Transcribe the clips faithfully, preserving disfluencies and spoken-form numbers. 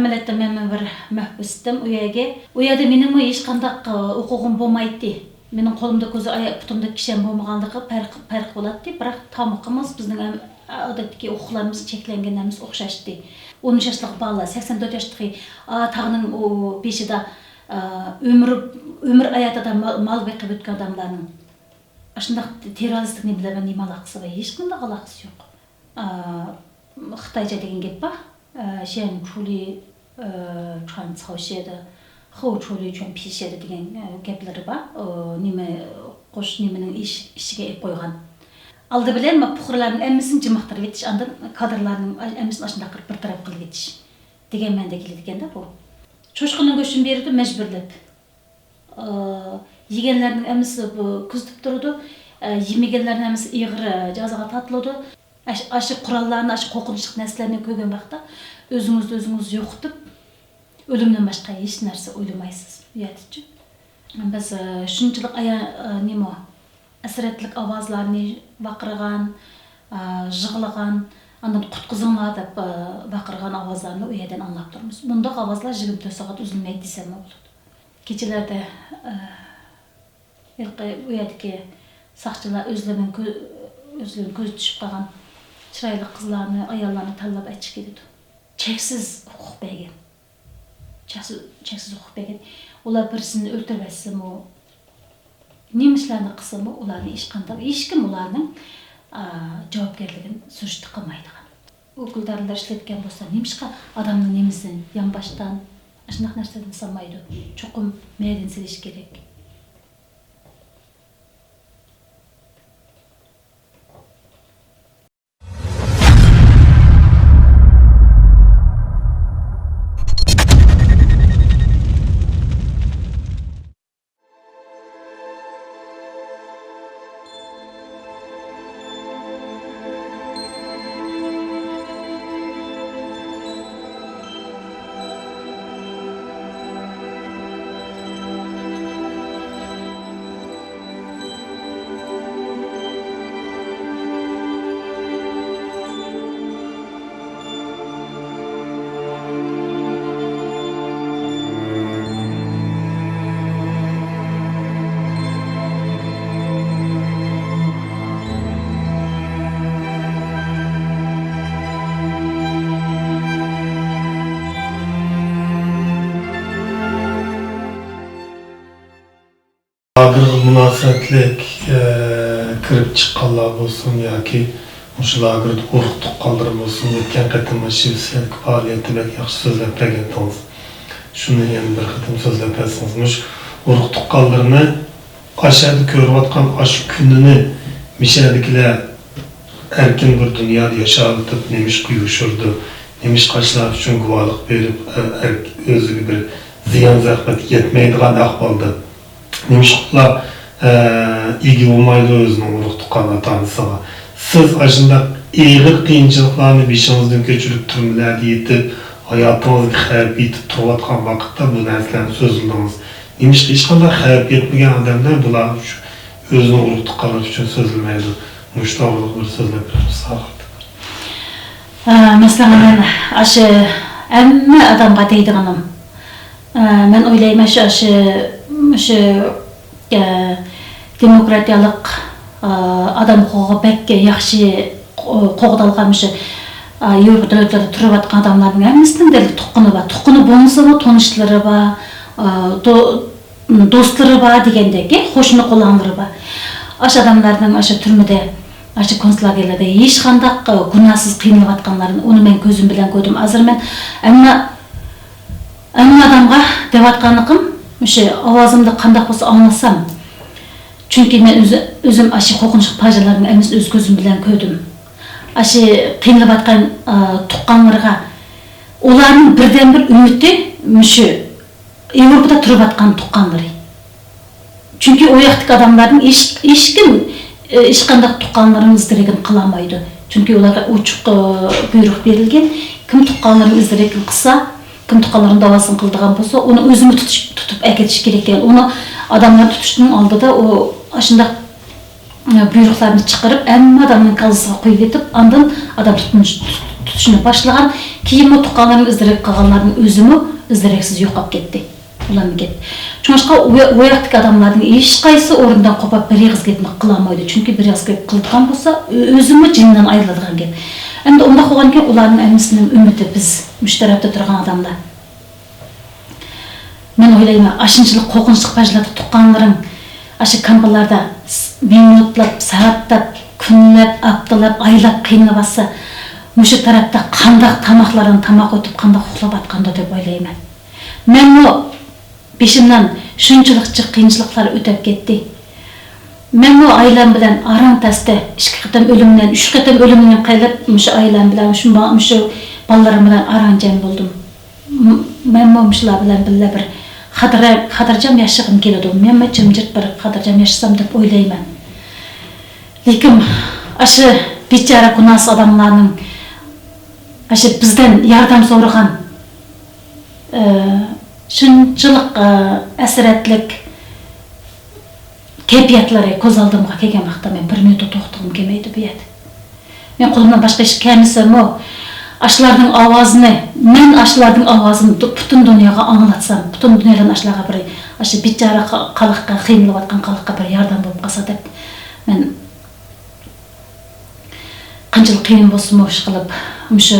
ئەمەلىيەتتە مەن بىر مەھبۇس ئىدىم ئۇ يەرگە. ئۇ يەردە مېنىڭمۇ ھېچقانداق، ئە، ھوقۇقۇم بولمايتتى. مېنىڭ قولۇمدا كوزا ئاياق، پۇتۇمدا كىشەن بولمىغانلىقى پەرق، پەرق بولاتتى. بىراق تامىقىمىز، بىزنىڭ ھەم ئادەتتىكى ھوقۇقلىرىمىز چەكلەنگەن ھەممىسى ئوخشاشتى. ئون ئۈچ ياشلىق بالىلار، سەكسەن تۆت ياشلىقى، ئا، تاغنىڭ ئۇ بېشىدا، ئا، ئۆمرى، ئۆمۈر ھاياتىدا ما-، مال بېقىپ ئۆتكەن ئادەملەرنىڭ ئاشۇنداق تېررورىستىك نېمىلەر بىلەن نېمە ئالاقىسى بار؟ ھېچقانداق ئالاقىسى يوق. ئا، خىتايچە دېگەن گەپ بار. ئا، شيەن چۇلى، ئا، چۇەن ساۋشيەدە، خو چۇلى چۈەن پىشيەدە دېگەن، ئا، گەپلىرى بار. ئا، نېمە، قوش نېمىنىڭ ئىش-، ئىچىگە ئېلىپ قويغان. ئالدى بىلەن ما پۇقرالارنىڭ ھەممىسىنى جىمىقتۇرۇۋېتىش، ئاندىن كادىرلارنىڭ ھەممىسىنى ئاشۇنداق قىلىپ بىر تەرەپ قىلىۋېتىش دېگەن مەنىدە كېلىدىكەن-دە بۇ. چوشقىنىڭ گۆشىنى بېرىدۇ مەجبۇرلاپ. ئا، يېگەنلەرنىڭ ھەممىسى بۇ كۆزىتىپ تۇرىدۇ. ئا، يېمىگەنلەرنىڭ ھەممىسى ئېغىر، ئا، جازاغا تارتىلىدۇ. ئاش-، ئاشۇ قوراللارنى، ئاشۇ قورقۇنچلۇق نەرسىلەرنى كۆرگەن ۋاقىتتا ئۆزىڭىزنى ئۆزىڭىز يوقىتىپ، ئۆلۈمدىن باشقا ھېچ نەرسە ئويلىمايسىز بۇ يەردىچۇ. بىز، ئا، شۇنچىلىق ئايا-، ئا، نېمە، ھەسرەتلىك ئاۋازلارنى ۋارقىرىغان، ئا، يىغلىغان، ئاندىن «قۇتقۇزۇڭلار» دەپ، ئا، ۋارقىرىغان ئاۋازلارنى ئۇ يەردىن ئاڭلاپ تۇرىمىز. بۇنداق ئاۋازلار يىگىرمە تۆت سائەت ئۈزۈلمەيدۇ دېسەممۇ بولىدۇ. كېچىلەردە، ئە، ھېلىقى ئۇ يەردىكى ساقچىلار ئۆزلىرىنىڭ كۆ-، ئۆزلىرىنى كۆزىتىشىپ قالغان چىرايلىق قىزلارنى، ئاياللارنى تاللاپ ئەچىپ كېتىدۇ. چەكسىز ھوقۇق بەرگەن. چەكسىز، چەكسىز ھوقۇق بەرگەن. ئۇلار بىرسىنى ئۆلتۈرۈۋەتسىمۇ، نېمە ئىشلارنى قىلسىمۇ، ئۇلارنى ھېچقانداق، ھېچكىم ئۇلارنىڭ، ئا، جاۋابكەرلىكىنى سۈرۈشتە قىلمايدىغان. ئۆكۈلدارلار ئىشلەتكەن بولسا، نېمىشقا ئادەمنىڭ نېمىسىنى يانباشتان ئاشۇنداق نەرسىلەرنى سالمايدۇ؟ چوقۇم مەيدىن سېلىش كېرەك. لاگېرغا مۇناسىۋەتلىك، ئە، كىرىپ چىققانلار بولسۇن ياكى مۇشۇ لاگېردا ئۇرۇق تۇغقانلىرى بولسۇن، ئۆتكەن قېتىم مۇشۇ شىۋېتسىيەدىكى پائالىيەتتە بەك ياخشى سۆزلەپ بەرگەنتىڭىز. شۇنى يەنە بىر قېتىم سۆزلەپ بەرسىڭىز. مۇشۇ ئۇرۇق تۇغقانلىرىنى ئاشەدە كۆرۈۋاتقان ئاشۇ كۈنىنى مىشەدىكىلەر ئەركىن بىر دۇنيادا ياشاۋېتىپ، نېمىشقا يوشۇرىدۇ؟ نېمىشقا ئاشۇلار ئۈچۈن گۇۋاھلىق بېرىپ، ئە-، ئەرك-، ئۆزىگە بىر زىيان-زەخمەت يەتمەيدىغان ئەھۋالدا؟ نېمىشقا ئۇلار، ئە، ئىگە بولمايدۇ ئۆزىنىڭ ئۇرۇق-تۇغقان ئاتا-ئانىسىغا؟ سىز ئاشۇنداق ئېغىر قىيىنچىلىقلارنى بېشىڭىزدىن كۆچۈرۈپ، تۈرمىلەردە يېتىپ، ھاياتىڭىزغا خەۋپ يېتىپ تۇرۇۋاتقان ۋاقىتتا بۇ نەرسىلەرنى سۆزلىدىڭىز. نېمىشقا ھېچقانداق خەۋپ يەتمىگەن ئادەملەر بۇلار شۇ ئۆزىنىڭ ئۇرۇق-تۇغقانلىرى ئۈچۈن سۆزلىمەيدۇ؟ مۇشۇ توغرىلىق بىر سۆزلەپ بېرىڭىز، ساغ. ئە، مەسىلەن، مەن ئاشۇ ھەممە ئادەمگە دەيدىغىنىم، ئە، مەن ئويلايمەن، شۇ، ئاشۇ، مۇشۇ، ئە، دېموكراتىيەلىق، ئە، ئادەم ھوقۇقىغا بەك ياخشى قو-، قوغدالغان مۇشۇ، ئە، ياۋروپا دۆلەتلىرىدە تۇرۇۋاتقان ئادەملەرنىڭ ھەممىسىنىڭ دەل تۇغقىنى بار. تۇغقىنى بولمىسىمۇ، تونۇشلىرى بار، ئە، دو-، دوستلىرى بار دېگەندەك، قوشنا قولانلىرى بار. ئاشۇ ئادەملەرنىڭ ئاشۇ تۈرمىدە، ئاشۇ كونتسلاگېرلاردا ھېچقانداق، ئە، گۇناھسىز قىينىلىۋاتقانلارنى، ئۇنى مەن كۆزۈم بىلەن كۆردۈم. ھازىر مەن ھەممە، ھەممە ئادەمگە دەۋاتقانلىقىم، مۇشۇ ئاۋازىمدا قانداق بولسا ئاڭلىسام. چۈنكى مەن ئۆزى-، ئۆزۈم ئاشۇ قورقۇنچلۇق پاجىئەلەرنىڭ ھەممىسىنى ئۆز كۆزۈم بىلەن كۆردۈم. ئاشۇ قىينىلىۋاتقان، ئە، تۇغقانلىرىغا ئۇلارنىڭ بىردىنبىر ئۈمىدى مۇشۇ ياۋروپىدا تۇرۇۋاتقان تۇغقانلىرى. چۈنكى ئۇ ياقتىكى ئادەملەردىن ھېچ، ھېچكىم، ئى، ھېچقانداق تۇغقانلىرىنىڭ ئىز-دېرىكىنى قىلالمايدۇ. چۈنكى ئۇلارغا ئوچۇق، ئى، بۇيرۇق بېرىلگەن. كىم تۇغقانلىرىنىڭ ئىز-دېرىكىنى قىلسا، كىم تۇغقانلىرىنىڭ داۋاسىنى قىلىدىغان بولسا، ئۇنى ئۆزىمۇ تۇتۇش، تۇتۇپ ئەكېتىش كېرەك. يەنى ئۇنى ئادەملەر تۇتۇشنىڭ ئالدىدا ئۇ ئاشۇنداق بۇيرۇقلارنى چىقىرىپ، ھەممە ئادەمنىڭ كاللىسىغا قويۇۋېتىپ، ئاندىن ئادەم تۇتۇش-، تۇتۇشنى باشلىغان. كېيىنمۇ تۇغقانلىرىم ئىز دېرەك قالغانلاردىن ئۆزىمۇ ئىز دېرەكسىز يوقاپ كەتتى. ئۇلارمۇ كەتتى. شۇڭلاشقا ئۇ، ئۇ ياقتىكى ئادەملەردىن ھېچقايسى ئورنىدىن قوپۇپ بىر ئېغىز گەپنى قىلالمايدۇ. چۈنكى بىر ئېغىز گەپ قىلىدىغان بولسا، ئۆ-، ئۆزىمۇ جېنىدىن ئايرىلىدىغان گەپ. ئەمدى ئۇنداق بولغاندىكىن ئۇلارنىڭ ھەممىسىنىڭ ئۈمىدى بىز، مۇشۇ تەرەپتە تۇرغان ئادەملەر. مەن ئويلايمەن، ئاشۇنچىلىك قورقۇنچلۇق پەجىلەردە تۇغقانلىرىڭ ئاشۇ كامپلاردا س-، مىنۇتلاپ، سائەتلەپ، كۈنلەپ، ھەپتىلەپ، ئايلاپ قىينىلىۋاتسا، مۇشۇ تەرەپتە قانداق تاماقلاردىن تاماق ئۆتۈپ، قانداق ئۇخلاۋاتقاندۇ دەپ ئويلايمەن. مەنمۇ بېشىمدىن شۇنچىلىك جىق قىيىنچىلىقلار ئۆتۈپ كەتتى. مەنمۇ ئائىلەم بىلەن ئاران تەستە ئىككى قېتىم ئۆلۈمدىن، ئۈچ قېتىم ئۆلۈمدىن قېلىپ، مۇشۇ ئائىلەم بىلەن، مۇشۇ، مۇشۇ بالىلىرىم بىلەن ئاران جەم بولدۇم. م-، مەنمۇ مۇشۇلار بىلەن بىللە بىر خاتىرە-، خاتىرجەم ياشىغۇم كېلىدۇ. مەنمۇ جىمجىت بىر خاتىرجەم ياشىسام دەپ ئويلايمەن. لېكىن ئاشۇ بىچارە گۇناھسىز ئادەملەرنىڭ، ئاشۇ بىزدىن ياردەم سورىغان، ئى، شۇنچىلىق، ئى، ھەسرەتلىك كەيپىياتلىرى كۆز ئالدىمغا كەلگەن ۋاقىتتا مەن بىر مىنۇتتا توختىغۇم كەلمەيدۇ بۇ يەردە. مەن قولۇمدىن باشقا ئىش كەلمىسىمۇ، ئاشۇلارنىڭ ئاۋازىنى، مەن ئاشۇلارنىڭ ئاۋازىنى دۇ-، پۈتۈن دۇنياغا ئاڭلاتسام، پۈتۈن دۇنيادىن ئاشۇلارغا بىر، ئاشۇ بىچارە خا-، خەلققە، قىينىلىۋاتقان خەلققە بىر ياردەم بولۇپ قالسا دەپ، مەن قانچىلىك قىيىن بولسىمۇ، ئىشقىلىپ، مۇشۇ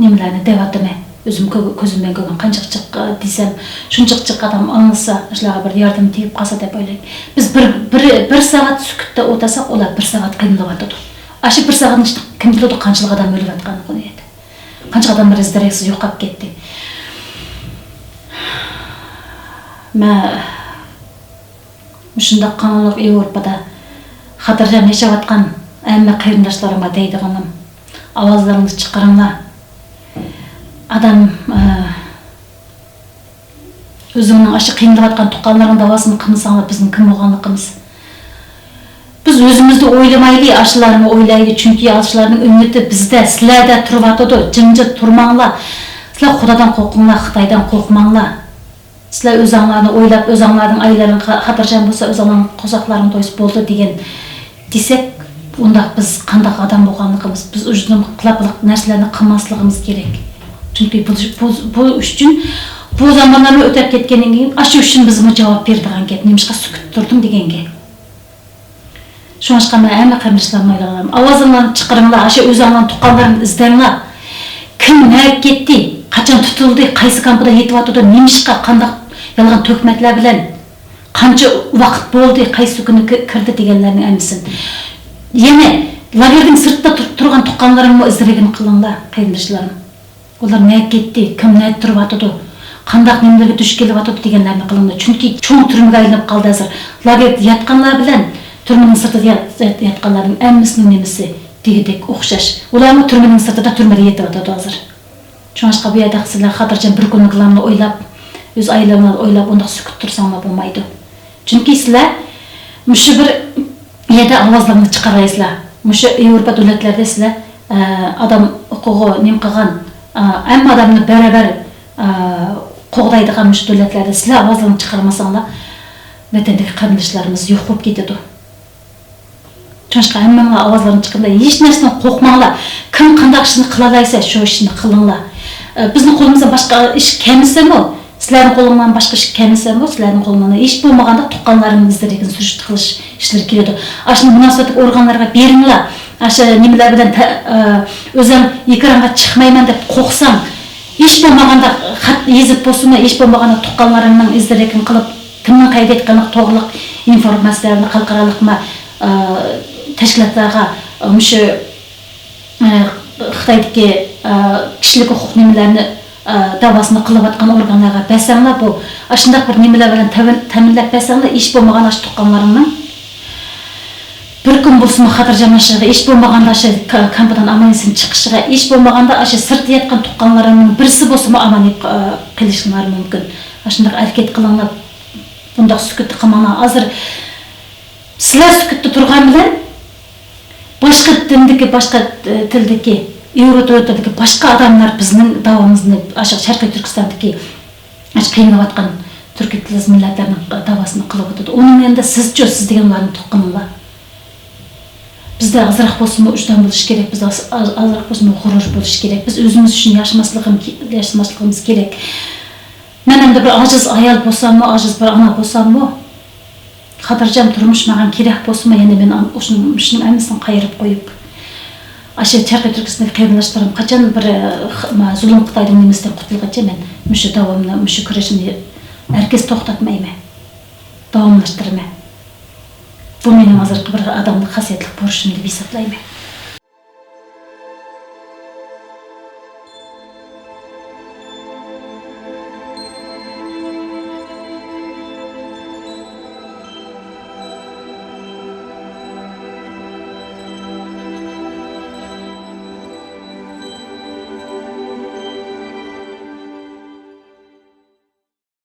نېمىلەرنى دەۋاتىمەن. ئۆزۈم كۆ-، كۆزۈم بىلەن كۆرگەن قانچىلىك جىق، ئە، دېسەم، شۇنچىلىك جىق ئادەم ئاڭلىسا، ئاشۇلارغا بىر ياردىمى تېگىپ قالسا دەپ ئويلايمەن. بىز بىر، بىر، بىر سائەت سۈكۈتتە ئولتۇرساق، ئۇلار بىر سائەت قىينىلىۋاتىدۇ. ئاشۇ بىر سائەتنىڭ ئىچىدە كىم بىلىدۇ، قانچىلىك ئادەم ئۆلۈۋاتقانلىقىنى ئۇ يەردە. قانچە ئادەملەر ئىز دېرەكسىز يوقاپ كەتتى. مەن مۇشۇنداق قاراڭغۇلۇق ياۋروپادا خاتىرجەم ياشاۋاتقان ھەممە قېرىنداشلىرىمغا دەيدىغىنىم، ئاۋازلىرىڭلارنى چىقىرىڭلار. ئادەم، ئە، ئۆزۈڭنىڭ ئاشۇ قىينىلىۋاتقان تۇغقانلىرىڭنىڭ داۋاسىنى قىلمىساڭلار، بىزنىڭ كىم بولغانلىقىمىز. بىز ئۆزىمىزنى ئويلىمايلى، ئاشۇلارمۇ ئويلايلى. چۈنكى ئاشۇلارنىڭ ئۈمىدى بىزدە، سىلەردە تۇرۇۋاتىدۇ. جىمجىت تۇرماڭلار. سىلەر خۇدادىن قورقۇڭلار، خىتايدىن قورقماڭلار. سىلەر ئۆزۈڭلارنى ئويلاپ، ئۆزۈڭلارنىڭ ئايلىرىڭ خا-، خاتىرجەم بولسا، ئۆزۈڭلارنىڭ قورساقلىرىڭ تويسا بولدى دېگەن دېسەك، ئۇنداق بىز قانداق ئادەم بولغانلىقىمىز، بىز ئۇجۇدۇم قىلاپلىق نەرسىلەرنى قىلماسلىقىمىز كېرەك. چۈنكى بۇ، بۇ، بۇ ئۈچۈن، بۇ زامانلارمۇ ئۆتۈپ كەتكەندىن كېيىن، ئاشۇ ئۈچۈن بىزمۇ جاۋاب بېرىدىغان گەپ. نېمىشقا سۈكۈت تۇردۇم دېگەن گەپ. شۇڭلاشقا مەن ھەممە قېرىنداشلارغا ئايلىنىمەن. ئاۋازىڭلارنى چىقىرىڭلار، ئاشۇ ئۆزۈڭلارنىڭ تۇغقانلىرىنى ئىزدەڭلار. كىم نەگە كەتتى؟ قاچان تۇتۇلدى؟ قايسى كامپىدا يېتىۋاتىدۇ؟ نېمىشقا؟ قانداق يالغان تۆھمەتلەر بىلەن؟ قانچە ۋاقىت بولدى؟ قايسى كۈنى كى-، كىردى دېگەنلەرنىڭ ھەممىسىنى. يەنە لاگېرنىڭ سىرتىدا تۇر-، تۇرغان تۇغقانلىرىممۇ ئىز دېرىكىنى قىلىڭلار، قېرىنداشلىرىم. ئۇلار نەگە كەتتى، كىم نەدە تۇرۇۋاتىدۇ، قانداق نېمىلەرگە دۇچ كېلىۋاتىدۇ دېگەنلەرنى قىلىڭلار. چۈنكى چوڭ تۈرمىگە ئايلىنىپ قالدى ھازىر. لاگېردا ياتقانلار بىلەن تۈرمىنىڭ سىرتىدا يات-، يات-، ياتقانلارنىڭ ھەممىسىنىڭ نېمىسى دېگۈدەك ئوخشاش. ئۇلارمۇ تۈرمىنىڭ سىرتىدا، تۈرمىدە يېتىۋاتىدۇ ھازىر. شۇڭلاشقا بۇ يەردە سىلەر خاتىرجەم بىر كۈنلۈكلەرنى ئويلاپ، ئۆز ئائىلىلەرنى ئويلاپ، ئۇنداق سۈكۈت تۇرساڭلار بولمايدۇ. چۈنكى سىلەر مۇشۇ بىر يەردە ئاۋازلىرىڭلارنى چىقارالايسىلەر. مۇشۇ ياۋروپا دۆلەتلىرىدە سىلەر، ئە، ئادەم ھوقۇقىغا نېمە قىلغان، ئە، ھەممە ئادەمنى بەرابەر، ئە، قوغدايدىغان مۇشۇ دۆلەتلەردە سىلەر ئاۋازلىرىڭلارنى چىقارمىساڭلار، ۋەتەندىكى قېرىنداشلىرىمىز يوق بولۇپ كېتىدۇ. شۇڭلاشقا ھەممىڭلار ئاۋازلىرىڭلارنى چىقىرىڭلار، ھېچ نەرسىدىن قورقماڭلار. كىم قانداق ئىشنى قىلالايسا، شۇ ئىشنى قىلىڭلار. ئە، بىزنىڭ قولىمىزدىن باشقا ئىش كەلمىسىمۇ، سىلەرنىڭ قولۇڭلاردىن باشقا ئىش كەلمىسىمۇ، سىلەرنىڭ قولۇڭلاردىن ھېچ بولمىغاندا تۇغقانلىرىمنىڭ ئىزدىرىكىنى سۈرۈشتە قىلىش ئىشلىرى كېلىدۇ. ئاشۇنى مۇناسىۋەتلىك ئورگانلارغا بېرىڭلار. ئاشۇ نېمىلەر بىلەن تە-، ئە، ئۆزۈڭ ئېكرانغا چىقمايمەن دەپ قورقساڭ، ھېچ بولمىغاندا خەت يېزىپ بولسىمۇ، ھېچ بولمىغاندا تۇغقانلىرىڭنىڭ ئىزدىرىكىنى قىلىپ، كىمنىڭ قەيد ئېيتقانلىقى توغرىلىق ئىنفورماتسىيەنى خەلقئارالىق ما-، ئا، تەشكىلاتلارغا، ئا، مۇشۇ، ئا، خىتايدىكى، ئا، كىشىلىك ھوقۇق نېمىلەرنى، ئا، داۋاسىنى قىلىۋاتقان ئورگانلارغا بەرسەڭلار، بۇ ئاشۇنداق بىر نېمىلەر بىلەن تەمىن-، تەمىنلەپ بەرسەڭلار، ھېچ بولمىغاندا ئاشۇ تۇغقانلىرىڭنىڭ بىر كۈن بولسىمۇ خاتىرجەملىشىشىغا، ھېچ بولمىغاندا شۇ كا-، كامپىدىن ئامان-ئېسەن چىقىشىغا، ھېچ بولمىغاندا ئاشۇ سىرتتا ياتقان تۇغقانلىرىمنىڭ بىرسى بولسىمۇ ئامان يېتىپ، ئا، قېلىشىڭلار مۇمكىن. ئاشۇنداق ھەرىكەت قىلىڭلار، بۇنداق سۈكۈتتە قالماڭلار. ھازىر سىلەر سۈكۈتتە تۇرغان بىلەن باشقا دىندىكى، باشقا، ئە، تىلدىكى، ياۋروپا دۆلىتىدىكى باشقا ئادەملەر بىزنىڭ داۋامىزنى، ئاشۇ شەرقىي تۈركىستاندىكى ئاشۇ قىينىلىۋاتقان تۈركىي تىللىق مىللەتلەرنىڭ داۋاسىنى قىلىۋاتىدۇ. ئۇنىڭ يېنىدا سىزچۇ، سىز دېگەن ئۇلارنى تۇغقىنىڭلار. بىزدە ئازراق بولسىمۇ ئۇجدان بولۇشى كېرەك، بىزدە ئاز-، ئاز-، ئازراق بولسىمۇ غۇرۇر بولۇشى كېرەك. بىز ئۆزىمىز ئۈچۈن ياشىماسلىقىم كې-، ياشىماسلىقىمىز كېرەك. مەن ئەمدى بىر ئاجىز ئايال بولساممۇ، ئاجىز بىر ئانا بولساممۇ، خاتىرجەم تۇرمۇش ماڭا كېرەك بولسىمۇ، يەنە مەن ئان-، ئۇشۇنىڭ، شۇنىڭ ھەممىسىنى قايرىپ قويۇپ، ئاشۇ شەرقىي تۈركىستاندىكى قېرىنداشلىرىم قاچان بىر، ئى، خ-، ما، زۇلۇم خىتايدىن نېمىسىدىن قۇتۇلغىچە مەن مۇشۇ داۋامنى، مۇشۇ كۈرىشىمنى ھەرگىز توختاتمايمەن. داۋاملاشتۇرىمەن. بۇ مېنىڭ ھازىرقى بىر ئادەملىك خاسىيەتلىك بۇرچۇم دەپ ھېسابلايمەن.